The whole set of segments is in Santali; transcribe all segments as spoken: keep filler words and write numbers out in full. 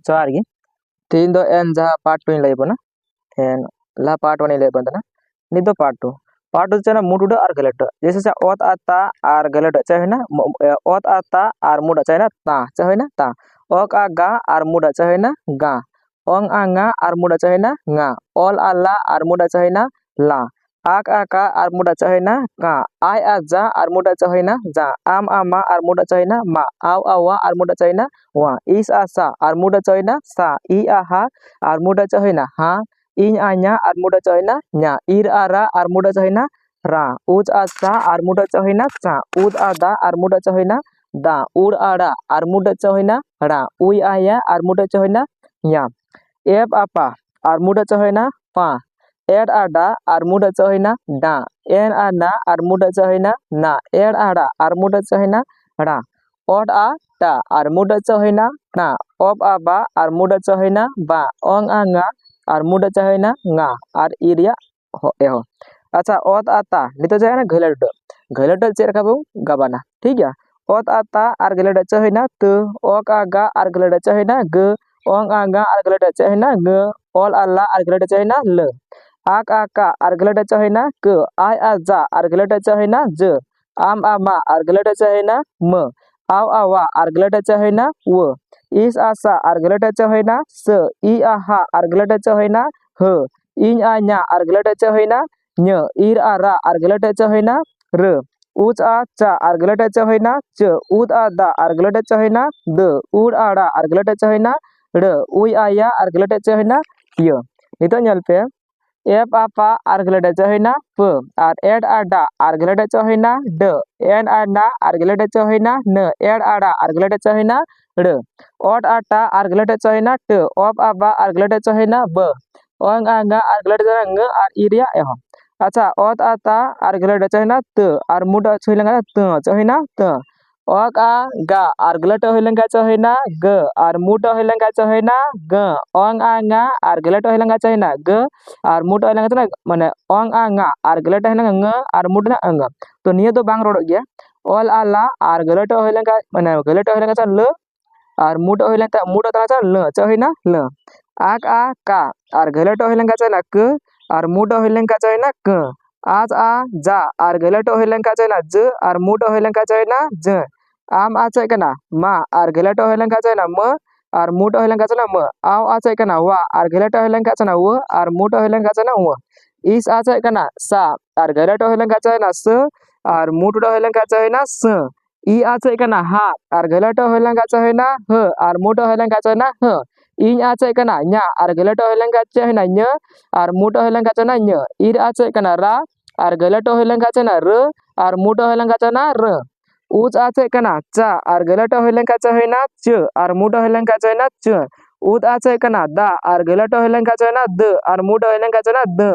ᱡᱚᱦᱟᱨ ᱜᱮ᱾ ᱛᱮᱦᱮᱧ ᱫᱚ ᱮᱱ ᱡᱟᱦᱟᱸ ᱯᱟᱨᱴ ᱴᱩ ᱤᱧ ᱞᱟᱹᱭ ᱟᱵᱚᱱᱟ, ᱮᱱ ᱞᱟᱦᱟ ᱯᱟᱨᱴ ᱚᱣᱟᱱ ᱤᱧ ᱞᱟᱹᱭ ᱟᱵᱚᱱ ᱛᱟᱦᱮᱱᱟ, ᱱᱤᱛ ᱫᱚ ᱯᱟᱨᱴ ᱴᱩ᱾ ᱯᱟᱨᱴ ᱴᱩ ᱪᱮᱫ ᱠᱟᱱᱟ? ᱢᱩ ᱴᱩᱰᱟᱹᱜ ᱟᱨ ᱜᱟᱹᱞᱟᱹᱴᱟᱹᱜ᱾ ᱡᱮᱭᱥᱮ ᱪᱮᱫ, ᱚᱛ ᱟᱨ ᱛᱟ ᱟᱨ ᱜᱟᱹᱞᱟᱹᱴᱟᱹᱜ ᱪᱮᱫ ᱦᱩᱭᱱᱟ? ᱢᱚ-, ᱮ, ᱚᱛ ᱟᱨ ᱛᱟ ᱟᱨ ᱢᱩᱰᱟᱹᱜ ᱪᱮᱫ ᱦᱩᱭᱱᱟ? ᱛᱟ᱾ ᱪᱮᱫ ᱦᱩᱭᱱᱟ? ᱛᱟ᱾ ᱚᱠ ᱟᱨ ᱜᱟ ᱟᱨ ᱢᱩᱰᱟᱹᱜ ᱪᱮᱫ ᱦᱩᱭᱱᱟ? ᱜᱟ᱾ ᱚᱝ ᱟᱨ ᱝᱟ ᱟᱨ ᱢᱩᱰᱟᱹᱜ ᱪᱮᱫ ᱦᱩᱭᱱᱟ? ᱝᱟ᱾ ᱚᱞ ᱟᱨ ᱞᱟ ᱟᱨ ᱢᱩᱰᱟᱹᱜ ᱪᱮᱫ ᱦᱩᱭᱱᱟ? ᱞᱟ᱾ ᱟᱠ ᱟᱨ ᱠᱟ ᱟᱨ ᱢᱩᱰᱟᱹᱜ ᱪᱮᱫ ᱦᱩᱭᱱᱟ? ᱠᱟ᱾ ᱟᱭ ᱟᱨ ᱡᱟ ᱟᱨ ᱢᱩᱰᱟᱹᱜ ᱪᱮᱫ ᱦᱩᱭᱱᱟ? ᱡᱟ᱾ ᱟᱢ ᱟᱨ ᱢᱟ ᱟᱨ ᱢᱩᱰᱟᱹᱜ ᱪᱮᱫ ᱦᱩᱭᱱᱟ? ᱢᱟ᱾ ᱟᱣ ᱟᱨ ᱣᱟ ᱟᱨ ᱢᱩᱰᱟᱹᱜ ᱪᱮᱫ ᱦᱩᱭᱱᱟ? ᱣᱟ᱾ ᱤᱥ ᱟᱨ ᱥᱟ ᱟᱨ ᱢᱩᱰᱟᱹᱜ ᱪᱮᱫ ᱦᱩᱭᱱᱟ? ᱥᱟ᱾ ᱤ ᱟᱨ ᱦᱟ ᱟᱨ ᱢᱩᱰᱟᱹᱜ ᱪᱮᱫ ᱦᱩᱭᱱᱟ? ᱦᱟ᱾ ᱤᱧ ᱟᱨ ᱧᱟ ᱟᱨ ᱢᱩᱰᱟᱹᱜ ᱪᱮᱫ ᱦᱩᱭᱱᱟ? ᱧᱟ᱾ ᱤᱨ ᱟᱨ ᱨᱟ ᱟᱨ ᱢᱩᱰᱟᱹᱜ ᱪᱮᱫ ᱦᱩᱭᱱᱟ? ᱨᱟ᱾ ᱩᱪ ᱟᱨ ᱪᱟ ᱟᱨ ᱢᱩᱰᱟᱹᱜ ᱪᱮᱫ ᱦᱩᱭᱱᱟ? ᱪᱟ᱾ ᱩᱫ ᱟᱨ ᱫᱟ ᱟᱨ ᱢᱩᱰᱟᱹᱜ ᱪᱮᱫ ᱦᱩᱭᱱᱟ? ᱫᱟ᱾ ᱩᱲ ᱟᱨ ᱲᱟ ᱟᱨ ᱢᱩᱰᱟᱹᱜ ᱪᱮᱫ ᱦᱩᱭᱱᱟ? ᱲᱟ᱾ ᱩᱭ ᱟᱨ ᱭᱟ ᱟᱨ ᱢᱩᱰᱟᱹᱜ ᱪᱮᱫ ᱦᱩᱭᱱᱟ? ᱧᱟ᱾ ᱮᱯ ᱟᱨ ᱯᱟ ᱟᱨ ᱢᱩᱰᱟᱹᱜ ᱪᱮᱫ ᱦᱩᱭᱱᱟ? ᱯᱟ᱾ ᱮᱰ ᱟᱨ ᱰᱟ ᱟᱨ ᱢᱩᱰᱟᱹᱜ ᱪᱮᱫ ᱦᱩᱭᱱᱟ? ᱰᱟ᱾ ᱮᱱ ᱟᱨ ᱱᱟ ᱟᱨ ᱢᱩᱰᱟᱹᱜ ᱪᱮᱫ ᱦᱩᱭᱱᱟ? ᱱᱟ᱾ ᱮᱲ ᱟᱨ ᱲᱟ ᱟᱨ ᱢᱩᱰᱟᱹᱜ ᱪᱮᱫ ᱦᱩᱭᱱᱟ? ᱲᱟ᱾ ᱚᱴ ᱟᱨ ᱴᱟ ᱟᱨ ᱢᱩᱰᱟᱹᱜ ᱪᱮᱫ ᱦᱩᱭᱱᱟ? ᱴᱟ᱾ ᱚᱯ ᱟᱨ ᱵᱟ ᱟᱨ ᱢᱩᱰᱟᱹᱜ ᱪᱮᱫ ᱦᱩᱭᱱᱟ? ᱵᱟ᱾ ᱚᱝ ᱟᱨ ᱝᱟ ᱟᱨ ᱢᱩᱰᱟᱹᱜ ᱪᱮᱫ ᱦᱩᱭᱱᱟ? ᱝᱟ᱾ ᱟᱨ ᱤ ᱨᱮᱭᱟᱜ ᱦᱚ-, ᱮᱦᱚ᱾ ᱟᱪᱪᱷᱟ, ᱚᱛ ᱟᱨ ᱛᱟ, ᱱᱤᱛᱚᱜ ᱪᱮᱫ ᱠᱟᱱᱟ? ᱜᱷᱟᱹᱞᱟᱹᱴᱟᱹ᱾ ᱜᱷᱟᱹᱞᱟᱹᱴᱟᱹ ᱪᱮᱫ ᱞᱮᱠᱟ ᱵᱚᱱ ᱜᱟᱵᱟᱱᱟ? ᱴᱷᱤᱠ ᱜᱮᱭᱟ, ᱚᱛ ᱟᱨ ᱛᱟ ᱟᱨ ᱜᱷᱟᱹᱞᱟᱹᱴᱟᱹ ᱪᱮᱫ ᱦᱩᱭᱱᱟ? ᱛᱟᱹ᱾ ᱚᱠ ᱟᱨ ᱜᱟ ᱟᱨ ᱜᱷᱟᱹᱞᱟᱹᱴᱟᱹ ᱪᱮᱫ ᱦᱩᱭᱱᱟ? ᱜᱟᱹ᱾ ᱚᱝ ᱟᱨ ᱝᱟ ᱟᱨ ᱜᱷᱟᱹᱞᱟᱹᱴᱟᱹ ᱪᱮᱫ ᱦᱩᱭᱱᱟ? ᱜᱟᱹ᱾ ᱚᱞ ᱟᱨ ᱞᱟ ᱟᱨ ᱜᱷᱟᱹᱞᱟᱹᱴᱟᱹ ᱪᱮᱫ ᱦᱩᱭᱱᱟ? ᱞᱟᱹ᱾ ᱟᱠ ᱟᱨ ᱠᱟ ᱟᱨ ᱜᱷᱟᱹᱞᱟᱹᱴᱟᱹ ᱪᱮᱫ ᱦᱩᱭᱱᱟ? ᱠᱟᱹ᱾ ᱟᱭ ᱟᱨ ᱡᱟ ᱟᱨ ᱜᱷᱟᱹᱞᱟᱹᱴᱟᱹ ᱪᱮᱫ ᱦᱩᱭᱱᱟ? ᱡᱟᱹ᱾ ᱟᱢ ᱟᱨ ᱢᱟ ᱟᱨ ᱜᱷᱟᱹᱞᱟᱹᱴᱟᱹ ᱪᱮᱫ ᱦᱩᱭᱱᱟ? ᱢᱟᱹ᱾ ᱟᱣ ᱟᱨ ᱣᱟ ᱟᱨ ᱜᱷᱟᱹᱞᱟᱹᱴᱟᱹ ᱪᱮᱫ ᱦᱩᱭᱱᱟ? ᱣᱟᱹ᱾ ᱤᱥ ᱟᱨ ᱥᱟ ᱟᱨ ᱜᱷᱟᱹᱞᱟᱹᱴᱟᱹ ᱪᱮᱫ ᱦᱩᱭᱱᱟ? ᱥᱟᱹ᱾ ᱤ ᱟᱨ ᱦᱟ ᱟᱨ ᱜᱷᱟᱹᱞᱟᱹᱴᱟᱹ ᱪᱮᱫ ᱦᱩᱭᱱᱟ? ᱦᱟᱹ᱾ ᱤᱧ ᱟᱨ ᱧᱟ ᱟᱨ ᱜᱷᱟᱹᱞᱟᱹᱴᱟᱹ ᱪᱮᱫ ᱦᱩᱭᱱᱟ? ᱧᱟᱹ᱾ ᱤᱨ ᱟᱨ ᱨᱟ ᱟᱨ ᱜᱷᱟᱹᱞᱟᱹᱴᱟᱹ ᱪᱮᱫ ᱦᱩᱭᱱᱟ? ᱨᱟᱹ᱾ ᱩᱪ ᱟᱨ ᱪᱟ ᱟᱨ ᱜᱷᱟᱹᱞᱟᱹᱴᱟᱹ ᱪᱮᱫ ᱦᱩᱭᱱᱟ? ᱪᱟᱹ᱾ ᱩᱫ ᱟᱨ ᱫᱟ ᱟᱨ ᱜᱷᱟᱹᱞᱟᱹᱴᱟᱹ ᱪᱮᱫ ᱦᱩᱭᱱᱟ? ᱫᱟᱹ᱾ ᱩᱲ ᱟᱨ ᱲᱟ ᱟᱨ ᱜᱷᱟᱹᱞᱟᱹᱴᱟᱹ ᱪᱮᱫ ᱦᱩᱭᱱᱟ? ᱲᱟᱹ᱾ ᱩᱭ ᱟᱨ ᱭᱟ ᱟᱨ ᱜᱷᱟᱹᱞᱟᱹᱴᱟᱹ ᱪᱮᱫ ᱦᱩᱭᱱᱟ? ᱭᱟᱹ᱾ ᱱᱤᱛᱚᱜ ᱧᱮᱞ ᱯᱮ, ᱮᱯ ᱟᱨ ᱯᱟ ᱟᱨ ᱜᱷᱟᱹᱞᱟᱹᱴᱟᱹ ᱪᱮᱫ ᱦᱩᱭᱱᱟ? ᱯᱟᱹ᱾ ᱟᱨ ᱮᱰ ᱟᱨ ᱰᱟ ᱟᱨ ᱜᱷᱟᱹᱞᱟᱹᱴᱟᱹ ᱪᱮᱫ ᱦᱩᱭᱱᱟ? ᱰᱟᱹ᱾ ᱮᱱ ᱟᱨ ᱱᱟ ᱟᱨ ᱜᱷᱟᱹᱞᱟᱹᱴᱟᱹ ᱪᱮᱫ ᱦᱩᱭᱱᱟ? ᱱᱟᱹ᱾ ᱮᱲ ᱟᱨ ᱲᱟ ᱟᱨ ᱜᱷᱟᱹᱞᱟᱹᱴᱟᱹ ᱪᱮᱫ ᱦᱩᱭᱱᱟ? ᱲᱟᱹ᱾ ᱚᱴ ᱟᱨ ᱴᱟ ᱟᱨ ᱜᱷᱟᱹᱞᱟᱹᱴᱟᱹ ᱪᱮᱫ ᱦᱩᱭᱱᱟ? ᱴᱟᱹ᱾ ᱚᱯ ᱟᱨ ᱵᱟ ᱟᱨ ᱜᱷᱟᱹᱞᱟᱹᱴᱟᱹ ᱪᱮᱫ ᱦᱩᱭᱱᱟ? ᱵᱟᱹ᱾ ᱚᱝ ᱟᱨ ᱝᱟ ᱟᱨ ᱜᱷᱟᱹᱞᱟᱹᱴᱟᱹ ᱪᱮᱫ ᱦᱩᱭᱱᱟ? ᱝᱟᱹ᱾ ᱟᱨ ᱤ ᱨᱮᱭᱟᱜ ᱮᱦᱚ᱾ ᱟᱪᱪᱷᱟ, ᱚᱛ ᱟᱨ ᱛᱟ ᱟᱨ ᱜᱷᱟᱹᱞᱟᱹᱴᱟᱹ ᱪᱮᱫ ᱦᱩᱭᱱᱟ? ᱛᱟᱹ᱾ ᱟᱨ ᱢᱩᱰᱟᱹ ᱪᱮᱫ ᱦᱩᱭ ᱞᱮᱱᱠᱷᱟᱱ? ᱛᱟᱹ᱾ ᱪᱮᱫ ᱦᱩᱭᱱᱟ? ᱛᱟᱹ᱾ ᱚᱠ ᱟᱨ ᱜᱟ ᱟᱨ ᱜᱷᱟᱹᱞᱟᱹᱴᱟᱹ ᱦᱩᱭ ᱞᱮᱱᱠᱷᱟᱱ ᱪᱮᱫ ᱦᱩᱭᱱᱟ? ᱜᱟᱹ᱾ ᱟᱨ ᱢᱩᱰᱟᱹ ᱦᱩᱭ ᱞᱮᱱᱠᱷᱟᱱ ᱪᱮᱫ ᱦᱩᱭᱱᱟ? ᱜᱟᱹ᱾ ᱚᱝ ᱟᱨ ᱝᱟ ᱟᱨ ᱜᱷᱟᱹᱞᱟᱹᱴᱟᱹ ᱦᱩᱭ ᱞᱮᱱᱠᱷᱟᱱ ᱪᱮᱫ ᱦᱩᱭᱱᱟ? ᱜᱟᱹ᱾ ᱟᱨ ᱢᱩᱰᱟᱹ ᱦᱩᱭ ᱞᱮᱱᱠᱷᱟᱱ ᱪᱮᱫ ᱦᱩᱭᱱᱟ? ᱢᱟᱱᱮ ᱚᱝ ᱟᱨ ᱝᱟ ᱟᱨ ᱜᱷᱟᱹᱞᱟᱹᱴᱟᱹ ᱦᱩᱭ ᱞᱮᱱᱠᱷᱟᱱ ᱝᱟᱹ ᱟᱨ ᱢᱩᱰᱟᱹ ᱦᱩᱭ ᱞᱮᱱᱠᱷᱟᱱ ᱝᱟᱹ᱾ ᱛᱚ ᱱᱤᱭᱟᱹ ᱫᱚ ᱵᱟᱝ ᱨᱚᱲᱚᱜ ᱜᱮᱭᱟ᱾ ᱚᱞ ᱟᱨ ᱞᱟ ᱟᱨ ᱜᱷᱟᱹᱞᱟᱹᱴᱟᱹ ᱦᱩᱭ ᱞᱮᱱᱠᱷᱟᱱ, ᱢᱟᱱᱮ ᱜᱷᱟᱹᱞᱟᱹᱴᱟᱹ ᱦᱩᱭ ᱞᱮᱱᱠᱷᱟᱱ ᱪᱮᱫ? ᱞᱟᱹ᱾ ᱟᱨ ᱢᱩᱴᱚᱜ ᱦᱩᱭ ᱞᱮᱱᱠᱷᱟᱱ, ᱢᱩᱴᱚᱜ ᱛᱟᱦᱮᱸ ᱞᱮᱱᱠᱷᱟᱱ ᱞᱟᱹ, ᱪᱮᱫ ᱦᱩᱭᱱᱟ? ᱞᱟᱹ᱾ ᱟᱠ ᱟ ᱠᱟ, ᱟᱨ ᱜᱷᱟᱹᱞᱟᱹᱴᱚᱜ ᱦᱩᱭ ᱞᱮᱱᱠᱷᱟᱱ ᱪᱮᱫ ᱦᱩᱭᱱᱟ? ᱠᱟᱹ, ᱟᱨ ᱢᱩᱴᱚᱜ ᱦᱩᱭ ᱞᱮᱱᱠᱷᱟᱱ ᱪᱮᱫ ᱦᱩᱭᱱᱟ? ᱠᱟᱹ᱾ ᱟᱡ ᱟ ᱡᱟ, ᱟᱨ ᱜᱷᱟᱹᱞᱟᱹᱴᱚᱜ ᱦᱩᱭ ᱞᱮᱱᱠᱷᱟᱱ ᱪᱮᱫ ᱦᱩᱭᱱᱟ? ᱡᱟᱹ, ᱟᱨ ᱢᱩᱴᱚᱜ ᱦᱩᱭ ᱞᱮᱱᱠᱷᱟᱱ ᱪᱮᱫ ᱦᱩᱭᱱᱟ? ᱡᱟᱹ᱾ ᱟᱢ ᱟ ᱪᱮᱫ ᱠᱟᱱᱟ? ᱢᱟ, ᱟᱨ ᱜᱷᱟᱹᱞᱟᱹᱴᱚᱜ ᱦᱩᱭ ᱞᱮᱱᱠᱷᱟᱱ ᱪᱮᱫ ᱦᱩᱭᱱᱟ? ᱢᱟᱹ, ᱟᱨ ᱢᱩᱴᱚᱜ ᱦᱩᱭ ᱞᱮᱱᱠᱷᱟᱱ ᱪᱮᱫ ᱦᱩᱭᱱᱟ? ᱢᱟᱹ᱾ ᱟᱣ ᱟ ᱪᱮᱫ ᱠᱟᱱᱟ? ᱣᱟ, ᱟᱨ ᱜᱷᱟᱹᱞᱟᱹᱴᱚᱜ ᱦᱩᱭ ᱞᱮᱱᱠᱷᱟᱱ ᱪᱮᱫ ᱦᱩᱭᱱᱟ? ᱣᱟᱹ, ᱟᱨ ᱢᱩᱴᱚᱜ ᱦᱩᱭ ᱞᱮᱱᱠᱷᱟᱱ ᱪᱮᱫ ᱦᱩᱭᱱᱟ? ᱣᱟᱹ᱾ ᱤᱥ ᱟ ᱪᱮᱫ ᱠᱟᱱᱟ? ᱥᱟ, ᱟᱨ ᱜᱷᱟᱹᱞᱟᱹᱴᱚᱜ ᱦᱩᱭ ᱞᱮᱱᱠᱷᱟᱱ ᱪᱮᱫ ᱦᱩᱭᱱᱟ? ᱥᱟᱹ, ᱟᱨ ᱢᱩᱴᱚᱜ ᱦᱩᱭ ᱞᱮᱱᱠᱷᱟᱱ ᱪᱮᱫ ᱦᱩᱭᱱᱟ? ᱥᱟᱹ᱾ ᱤ ᱟ ᱪᱮᱫ ᱠᱟᱱᱟ? ᱦᱟ, ᱟᱨ ᱜᱷᱟᱹᱞᱟᱹᱴᱚᱜ ᱦᱩᱭ ᱞᱮᱱᱠᱷᱟᱱ ᱪᱮᱫ ᱦᱩᱭᱱᱟ? ᱦᱟᱹ, ᱟᱨ ᱢᱩᱴᱚᱜ ᱦᱩᱭ ᱞᱮᱱᱠᱷᱟᱱ ᱪᱮᱫ ᱦᱩᱭᱱᱟ? ᱦᱟᱹ᱾ ᱤᱧ ᱟ ᱪᱮᱫ ᱠᱟᱱᱟ? ᱧᱟ, ᱟᱨ ᱜᱷᱟᱹᱞᱟᱹᱴᱚᱜ ᱦᱩᱭ ᱞᱮᱱᱠᱷᱟᱱ ᱪᱮᱫ ᱦᱩᱭᱱᱟ? ᱧᱟᱹ, ᱟᱨ ᱢᱩᱴᱚᱜ ᱦᱩᱭ ᱞᱮᱱᱠᱷᱟᱱ ᱪᱮᱫ ᱦᱩᱭᱱᱟ? ᱧᱟᱹ᱾ ᱤᱨ ᱟ ᱪᱮᱫ ᱠᱟᱱᱟ? ᱨᱟ, ᱟᱨ ᱜᱷᱟᱹᱞᱟᱹᱴᱚᱜ ᱦᱩᱭ ᱞᱮᱱᱠᱷᱟᱱ ᱪᱮᱫ ᱦᱩᱭᱱᱟ? ᱨᱟᱹ, ᱟᱨ ᱢᱩᱴᱚᱜ ᱦᱩᱭ ᱞᱮᱱᱠᱷᱟᱱ ᱪᱮᱫ ᱦᱩᱭᱱᱟ? ᱨᱟᱹ᱾ ᱩᱪ ᱟ ᱪᱮᱫ ᱠᱟᱱᱟ? ᱪᱟ, ᱟᱨ ᱜᱷᱟᱹᱞᱟᱹᱴᱚᱜ ᱦᱩᱭ ᱞᱮᱱᱠᱷᱟᱱ ᱪᱮᱫ ᱦᱩᱭᱱᱟ? ᱪᱟᱹ, ᱟᱨ ᱢᱩᱴᱚᱜ ᱦᱩᱭ ᱞᱮᱱᱠᱷᱟᱱ ᱪᱮᱫ ᱦᱩᱭᱱᱟ? ᱪᱟᱹ᱾ ᱩᱫ ᱟ ᱪᱮᱫ ᱠᱟᱱᱟ? ᱫᱟ, ᱟᱨ ᱜᱷᱟᱹᱞᱟᱹᱴᱚᱜ ᱦᱩᱭ ᱞᱮᱱᱠᱷᱟᱱ ᱪᱮᱫ ᱦᱩᱭᱱᱟ? ᱫᱟᱹ, ᱟᱨ ᱢᱩᱴᱚᱜ ᱦᱩᱭ ᱞᱮᱱᱠᱷᱟᱱ ᱪᱮᱫ ᱦᱩᱭᱱᱟ? ᱫᱟᱹ᱾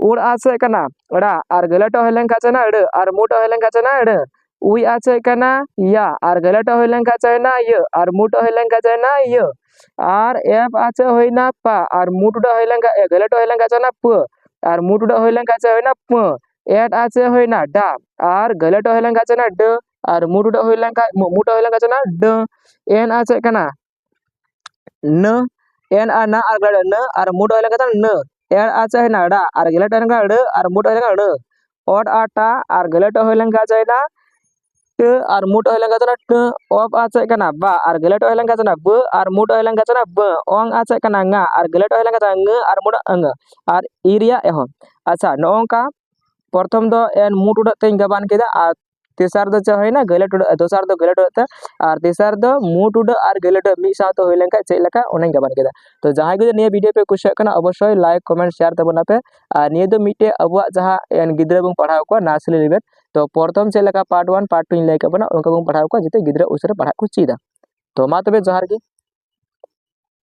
ᱩᱲ ᱟ ᱪᱮᱫ ᱠᱟᱱᱟ? ᱲᱟ, ᱟᱨ ᱜᱷᱟᱹᱞᱟᱹᱴᱚᱜ ᱦᱩᱭ ᱞᱮᱱᱠᱷᱟᱱ ᱪᱮᱫ ᱦᱩᱭᱱᱟ? ᱲᱟᱹ, ᱟᱨ ᱢᱩᱴᱚᱜ ᱦᱩᱭ ᱞᱮᱱᱠᱷᱟᱱ ᱪᱮᱫ ᱦᱩᱭᱱᱟ? ᱲᱟᱹ᱾ ᱩᱭ ᱟ ᱪᱮᱫ ᱠᱟᱱᱟ? ᱭᱟ, ᱟᱨ ᱜᱷᱟᱹᱞᱟᱹᱴᱚᱜ ᱦᱩᱭ ᱞᱮᱱᱠᱷᱟᱱ ᱪᱮᱫ ᱦᱩᱭᱱᱟ? ᱭᱟᱹ, ᱟᱨ ᱢᱩᱴᱚᱜ ᱦᱩᱭ ᱞᱮᱱᱠᱷᱟᱱ ᱪᱮᱫ ᱦᱩᱭᱱᱟ? ᱭᱟᱹ᱾ ᱟᱨ ᱮᱯ ᱟ ᱪᱮᱫ ᱦᱩᱭᱱᱟ? ᱯᱟ, ᱟᱨ ᱢᱩᱴᱚᱜ ᱦᱩᱭ ᱞᱮᱱᱠᱷᱟᱱ, ᱮ, ᱜᱷᱟᱹᱞᱟᱹᱴᱚᱜ ᱦᱩᱭ ᱞᱮᱱᱠᱷᱟᱱ ᱪᱮᱫ ᱦᱩᱭᱱᱟ? ᱯᱟᱹ, ᱟᱨ ᱢᱩᱴᱚᱜ ᱦᱩᱭ ᱞᱮᱱᱠᱷᱟᱱ ᱪᱮᱫ ᱦᱩᱭᱱᱟ? ᱯᱟᱹ᱾ ᱮᱰ ᱟ ᱪᱮᱫ ᱦᱩᱭᱱᱟ? ᱰᱟ, ᱟᱨ ᱜᱷᱟᱹᱞᱟᱹᱴᱚᱜ ᱦᱩᱭ ᱞᱮᱱᱠᱷᱟᱱ ᱪᱮᱫ ᱦᱩᱭᱱᱟ? ᱰᱟᱹ, ᱟᱨ ᱢᱩᱴᱚᱜ ᱦᱩᱭ ᱞᱮᱱᱠᱷᱟᱱ, ᱢᱩ-, ᱢᱩᱴᱚᱜ ᱦᱩᱭ ᱞᱮᱱᱠᱷᱟᱱ ᱪᱮᱫ ᱦᱩᱭᱱᱟ? ᱰᱟᱹ᱾ ᱮᱱ ᱟ ᱪᱮᱫ ᱠᱟᱱᱟ? ᱱᱟᱹ, ᱮᱱ ᱟ ᱱᱟ, ᱟᱨ ᱜᱷᱟᱹᱞᱟᱹᱴᱚᱜ ᱱᱟᱹ, ᱟᱨ ᱢᱩᱴᱚᱜ ᱦᱩᱭ ᱞᱮᱱᱠᱷᱟᱱ ᱪᱮᱫ ᱦᱩᱭᱱᱟ? ᱱᱟᱹ᱾ ᱮᱲ ᱟ ᱪᱮᱫ ᱦᱩᱭᱱᱟ? ᱲᱟ, ᱟᱨ ᱜᱷᱟᱹᱞᱟᱹᱴᱚᱜ ᱦᱩᱭ ᱞᱮᱱᱠᱷᱟᱱ ᱲᱟᱹ, ᱟᱨ ᱢᱩᱴᱚᱜ ᱦᱩᱭ ᱞᱮᱱᱠᱷᱟᱱ ᱲᱟᱹ᱾ ᱚᱰ ᱟ ᱴᱟ, ᱟᱨ ᱜᱷᱟᱹᱞᱟᱹᱴᱚᱜ ᱦᱩᱭ ᱞᱮᱱᱠᱷᱟᱱ ᱪᱮᱫ ᱦᱩᱭᱱᱟ? ᱴᱟᱹ, ᱟᱨ ᱢᱩᱴᱚᱜ ᱦᱩᱭ ᱞᱮᱱᱠᱷᱟᱱ ᱪᱮᱫ ᱦᱩᱭᱱᱟ? ᱴᱟᱹ᱾ ᱚᱯ ᱟ ᱪᱮᱫ ᱠᱟᱱᱟ? ᱵᱟ, ᱟᱨ ᱜᱷᱟᱹᱞᱟᱹᱴᱚᱜ ᱦᱩᱭ ᱞᱮᱱᱠᱷᱟᱱ ᱪᱮᱫ ᱦᱩᱭᱱᱟ? ᱵᱟᱹ, ᱟᱨ ᱢᱩᱴᱚᱜ ᱦᱩᱭ ᱞᱮᱱᱠᱷᱟᱱ ᱪᱮᱫ ᱦᱩᱭᱱᱟ? ᱵᱟᱹ᱾ ᱚᱝ ᱟ ᱪᱮᱫ ᱠᱟᱱᱟ? ᱝᱟ, ᱟᱨ ᱜᱷᱟᱹᱞᱟᱹᱴᱚᱜ ᱦᱩᱭ ᱞᱮᱱᱠᱷᱟᱱ ᱪᱮᱫ ᱦᱩᱭᱱᱟ? ᱝᱟᱹ, ᱟᱨ ᱢᱩᱴᱚᱜ ᱟᱹᱝᱟᱹ᱾ ᱟᱨ ᱤ ᱨᱮᱭᱟᱜ ᱮᱦᱚᱵ᱾ ᱟᱪᱪᱷᱟ, ᱱᱚᱜᱼᱚ ᱱᱚᱝᱠᱟ ᱯᱨᱚᱛᱷᱚᱢ ᱫᱚ ᱮᱱ ᱢᱩ ᱴᱩᱰᱟᱹᱜ ᱛᱮᱧ ᱜᱟᱵᱟᱱ ᱠᱮᱫᱟ, ᱟᱨ ᱛᱮᱥᱟᱨ ᱫᱚ ᱪᱮᱫ ᱦᱩᱭᱱᱟ? ᱜᱟᱹᱞᱟᱹ ᱴᱩᱰᱟᱹᱜ, ᱫᱚᱥᱟᱨ ᱫᱚ ᱜᱟᱹᱞᱟᱹ ᱴᱩᱰᱟᱹᱜ ᱛᱮ, ᱟᱨ ᱛᱮᱥᱟᱨ ᱫᱚ ᱢᱩ ᱴᱩᱰᱟᱹᱜ ᱟᱨ ᱜᱟᱹᱞᱟᱹ ᱴᱩᱰᱟᱹᱜ ᱢᱤᱫ ᱥᱟᱶᱛᱮ ᱦᱩᱭ ᱞᱮᱱᱠᱷᱟᱱ ᱪᱮᱫ ᱞᱮᱠᱟ, ᱚᱱᱟᱧ ᱜᱟᱵᱟᱱ ᱠᱮᱫᱟ᱾ ᱛᱚ ᱡᱟᱦᱟᱸᱭ ᱠᱚ ᱡᱩᱫᱤ ᱱᱤᱭᱟᱹ ᱵᱷᱤᱰᱤᱭᱳ ᱯᱮ ᱠᱩᱥᱤᱭᱟᱜ ᱠᱟᱱᱟ, ᱚᱵᱚᱥᱥᱳᱭ ᱞᱟᱭᱤᱠ, ᱠᱚᱢᱮᱱᱴ, ᱥᱮᱭᱟᱨ ᱛᱟᱵᱚᱱ ᱟᱯᱮ᱾ ᱟᱨ ᱱᱤᱭᱟᱹ ᱫᱚ ᱢᱤᱫᱴᱮᱡ ᱟᱵᱚᱣᱟᱜ ᱡᱟᱦᱟᱸ ᱮᱱ ᱜᱤᱫᱽᱨᱟᱹ ᱵᱚᱱ ᱯᱟᱲᱦᱟᱣ ᱠᱚᱣᱟ ᱱᱟᱨᱥᱟᱨᱤ ᱞᱮᱵᱮᱞ, ᱛᱚ ᱯᱨᱚᱛᱷᱚᱢ ᱪᱮᱫ ᱞᱮᱠᱟ ᱯᱟᱨᱴ ᱚᱣᱟᱱ, ᱯᱟᱨᱴ ᱴᱩᱧ ᱞᱟᱹᱭ ᱠᱮᱫ ᱵᱚᱱᱟ, ᱚᱱᱠᱟ ᱵᱚᱱ ᱯᱟᱲᱦᱟᱣ ᱠᱚᱣᱟ ᱡᱟᱛᱮ ᱜᱤᱫᱽᱨᱟᱹ ᱩᱥᱟᱹᱨᱟ ᱯᱟᱲᱦᱟᱜ ᱠᱚ ᱪᱮᱫᱟ᱾ ᱛᱚ ᱢᱟ ᱛᱚᱵᱮ ᱡᱚᱦᱟᱨ ᱜᱮ᱾